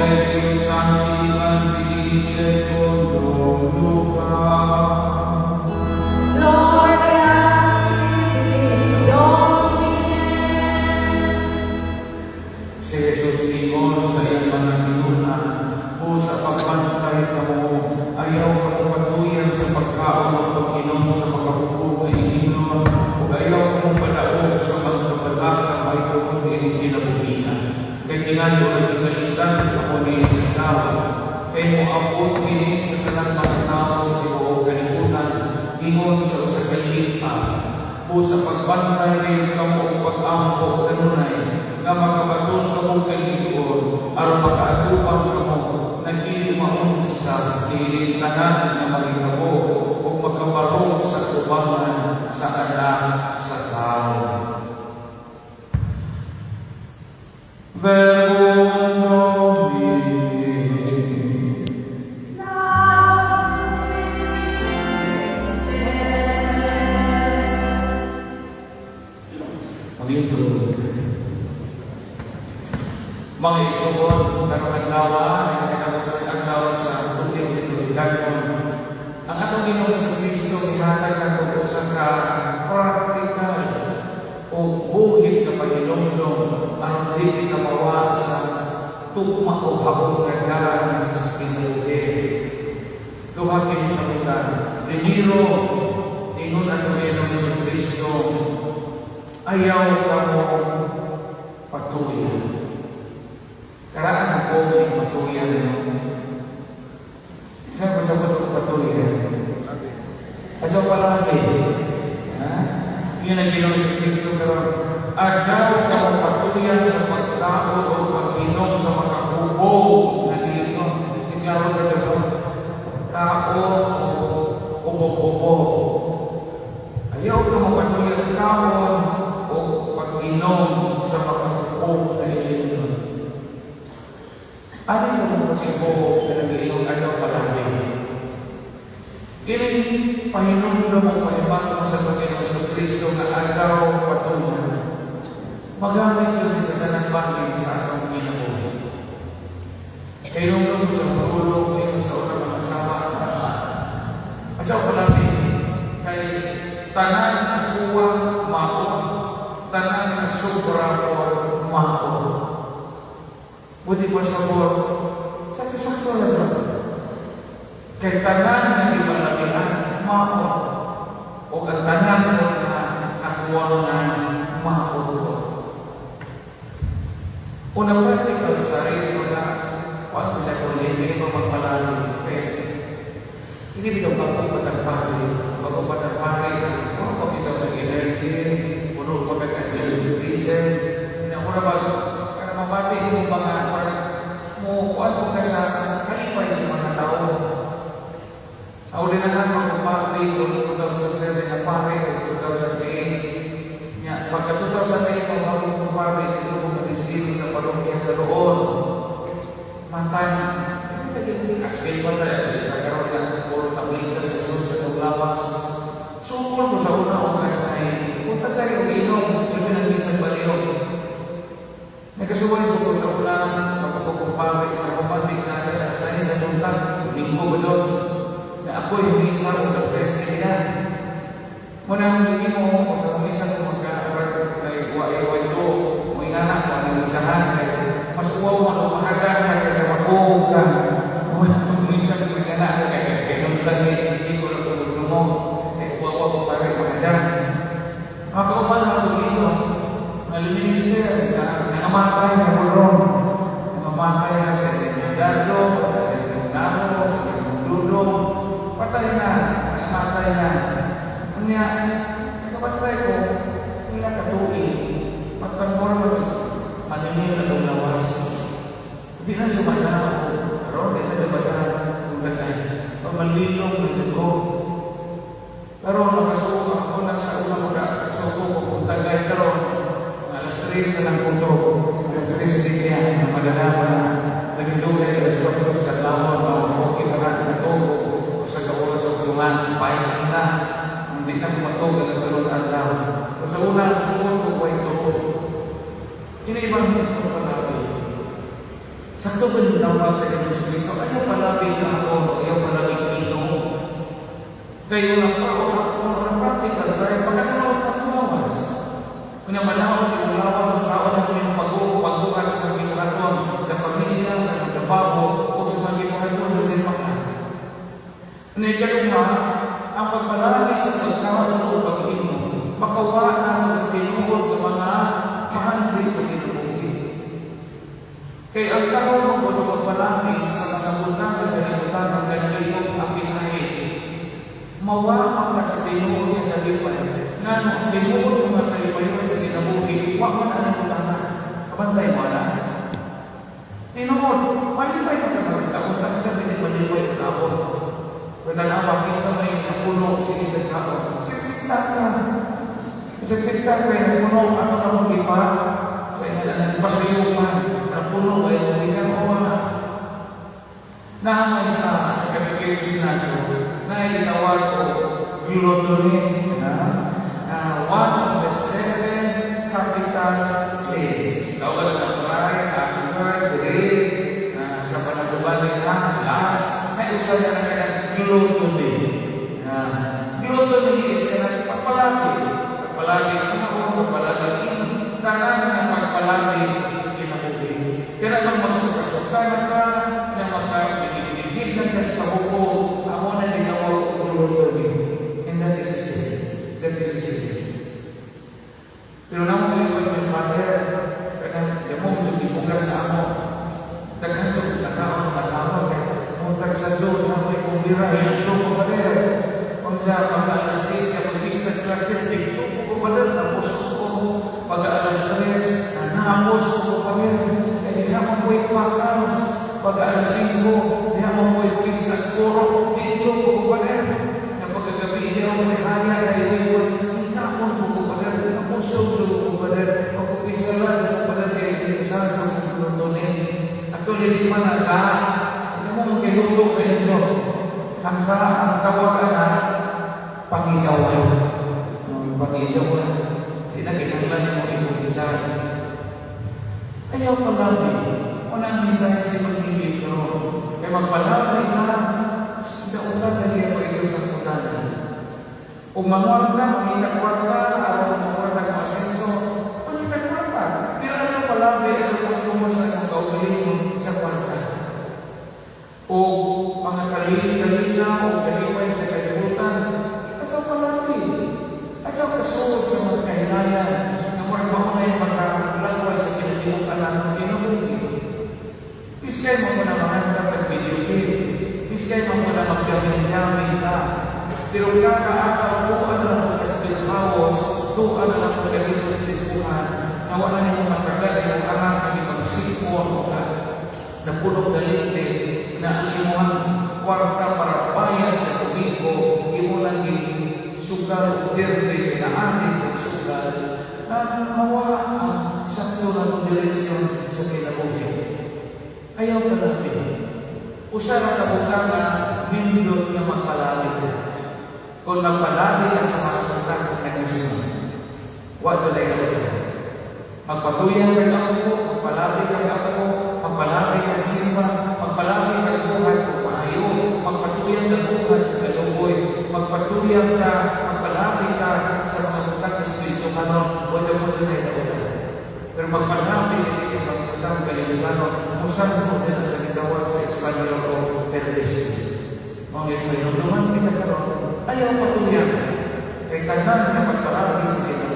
Evangelio Sancti Evangelii secondo Luca. Gloria tibi, Domine. Si Jesus ingon sa iyang mga tinun-an, "O sa pagbantay kamo, ayaw kamo patuyan sa pagkaon o pag-inom sa makahubog nga ilimnon, ug ayaw kamo padaog sa pagkabalaka mahitungod ining kinabuhia. Kay tingali ug gikalitan kamo niining adlaw, kay moabot kini sa tanang mga tawo sa tibuok kalibutan ingon sa usa ka lig-a. O sa pagbantay gayud kamo ug pag-ampo kanunay nga makabaton kamo kalig-on aron makaatubang kamo nga dili maunsa niining tanan nga mahitabo ug makabarong sa atubangan sa Anak sa Tawo." Verbum Domini. Laus tibi, Christe. Maglingkod. Mga igsoon, karong adlaw ay sa adlaw sa tuig Liturhikanhon. Ang atong Ginoong Kristo mihatag nato usa ka practical o buhit nga pahinumdom aron dili kita mawa sa tugma o haog nga dalan sa kinabuhi. Duha kini kabutan. Primero, ingon atong Ginoong Kristo, ayaw kamo patuyan. Karaan ako may patuyan, no? Saan ko sa og patuyan? Adyaw palabi. Ha? Yun ang Ginoong Kristo karon. Adyaw kamo patuyan sa pagkaon o pag-inom sa makahubog nga ilimnon. Iklaro ka dyan, no? Kaon o hubog-hubog. Ayaw kamo patuyan kaon o pag-inom sa makahubog nga ilimnon. Ano yung motibo na nag-iingon adyaw palabi? Kining pahinumdom o pahimaton sa Panginoon sa Kristo nga adyaw patuyan, magamit yun sa tanang bahin sa atong kinabuhi. Kahinumdom sa pagulong, ingon sa unang mga asawa, adyaw palabi, kay tanan nga kuwang mao, tanan nga sobra o mao. Buti pa sa buwan, sakto-sakto na siya. Kay tanan nga gipalabian, mao. O ang tanan mo na nakuwang na mao. Una, practical side, mga kuan ko sa kulit, hindi ko magpalalo. Kaya, hindi bitaw bago patagpari. Bago patagpari, puno pa bitaw ng energy, puno pa kag energy. Mura ba, kana mabati mo mga, parang mo kuan mo ka sa kalipay sa mga tao. Ako din na lang magpapari noong 2007 na pare o 2008. Nya, pagka 2008 ang bagong kumpare, dito ko madistino sa parokya sa Roon. Matay, naging askel pa tayo. Nagkaroon ng puro tablita sa sulod sa itong lawas. Sukol ko sa una o kaya ay punta tayo og inom, labi ng isang baliw. Nagkasuway ko sa una, pagkakumpare, nakapamandig na tayo, sa sa buntag, Linggo ba doon? Na ako yung isa ko sa estelya. Muna ang mo ko sa misa ko magka kay wa wa ito, mo ingana ko ang misahan kay mas uwaw man o mahadyan ka kaysa makuog ka. Misa ko ingana ko kay kay nung sa hindi ko na tulog mo kay uwaw ko pare mahadyan. Makauban ako dito, nga minister, na nangamatay na kulong. Nangamatay na sa inyong dado, sa inyong namo, sa inyong dudong. Patay na, nangamatay na. Unya, nakapatay ko, wala ka tuig. Pagtangkor mo, maningil na itong lawas. Hindi na siya madao. Karon, di na siya madao. Kung tagay. Pamalilong na siya ko. Pero nakasuko ako nang sa una magkasuko ko kung tagay karon alas 3 na lang punto. Alas 3 din niya, madala mo na. Naging dugay, alas 4 sa kadlawon, okay pa na natugo. Sa kaoras sa tungan, pahit na. Hindi na kumatog ang sunod adlaw. Pero sa una, suot ko kwento. Kini ibang palabi. Sakto ba yung tawag sa Ginoong Kristo? Ayaw palabig kaon, ayaw palabig inom. Kaya ang practical sa pagkatawag pa sa lawas. Kung manaot yung lawas ang saon ang inyong pagbuhat sa mga gibuhaton sa pamilya, sa mga trabaho, o sa mga gibuhaton sa simbahan. Ano ikaduha, ang pagpalagi sa pagkaon o pag-inom, makawa na sa tinuod ng mga mahandi sa kinabuhi. Kay ang tao mo kung magpalami sa mga butang ng kalibutan ng ganilong ang pinahe, mawa ang ka sa tinuod nga kalipay. Ngano, tinuod ng mga kalipayon sa kinabuhi, wa man ang butanga. Kabantay mo na? Tinuod, malipay ka ka magkaon, tapos sa pinag malipay ang kaon. Kung tanawa, kinsa may napuno, sige kaon. Sige ka. Sa TikTok kay napuno, ako na mong ipa, sa ina na pasuyupan, napuno ay hindi ka mawa. Naamay sa catechesis nato, na gitawag ko gluttony, na one of the seven capital sins. Tawag na pride, anger, greed, sa panagubali na, lust, may usa na na kanang gluttony. Gluttony is kanang pagpalagi. Pagpalagi kaon, pagpalagi inom, tanan nga pagpalagi sa kinabuhi. Kaya bang magsuka-suka na ka, na magkaligid-ligid na ka sa kabuko, amo na gitawag og gluttony. And that is a sin. That is a sin. Pero namo ko yung father, kanang damo mo ibuga sa amo. Daghan sa nakaon mga tao kay muntag sa do na may kumbira hinlo ko pa der. Unsa pag alas 6 ka pag cluster dito ko pa der tapos ko pag alas 3 nanapos ko pa der. Kay diha mo ko'y pakaros pag alas 5 diha mo ko'y pista kuro dito ko pa der. Na pagkagabi diha mo may haya kay wiwas hingkaon ko pa der. Napusog ko pa der. Pagkupisala ko pa der kay sa gluttony. Actually, di man na sa ito mo kiluto sa inyo. Ang sa ang tawag na pangijawan. Pangijawan. Di na kinahanglan mo ikumpisar. Ayaw palagi. Unang mensahe sa Ebanghelyo karon. Kay magpalagi ka, dautan na niya mo ito sa putanan. Kung mangwarta, mangita kwarta, aron mangwarta ng asenso, mangita kwarta. Pero ayaw palagi, ayaw pagtuma sa imong kaugalingon sa kwarta. O mga kalinaw o kalipay sa kalibutan, ayaw palagi. Ayaw kasuod sa mga kahinayan na murag mao na yung makalagway sa kinalimutan ng kinabuhi. Biskay mo na manganta pag video game. Biskay mo na mag-jamming-jamming ka. Pero kakaagaw, tuan lang mo sa house, tuan lang mo dito sa diskuhan, na wala nimo matagal yung anak na ipagsipon o ka napunog dalinte na ang imuhang kwarta para bayad sa tubig imo lang sugal o derde kay naani og sugal na mawa ang sakto na direksyon sa kinabuhi. Ayaw palami. Usa ra ka butang nga nindot nga magpalami ka. Kung magpalami ka sa mga butang ng gusto, wa jud ay kautan. Magpatuyan kag ampo, magpalami kag ampo, magpalami kag simba, magpalami kag buhat ug maayo, magpatuyan kag buhat sa kaluoy, magpatuyan ka, magpalami ka sa mga butang espirituhanon, wa jud mo ay kautan. Pero magpalami ka kay mga butang kalibutanon, musangko din sa gitawag sa Espanyol o perdition. Mga pahinumduman kita karon, ayaw patuyan. Kay tanan nga magpalami sa kinabuhi.